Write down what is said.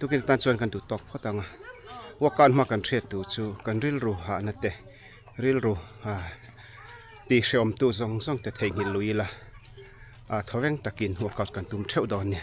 Tukin atan chuan kan duh tawk phawt ang a, workout hma kan hriat tur chu kan rilru hahna te rilru ah tih hrehawm tu zawng zawng te theihnghilh lui ila ah thawveng takin workout kan tum theuh dawn nia.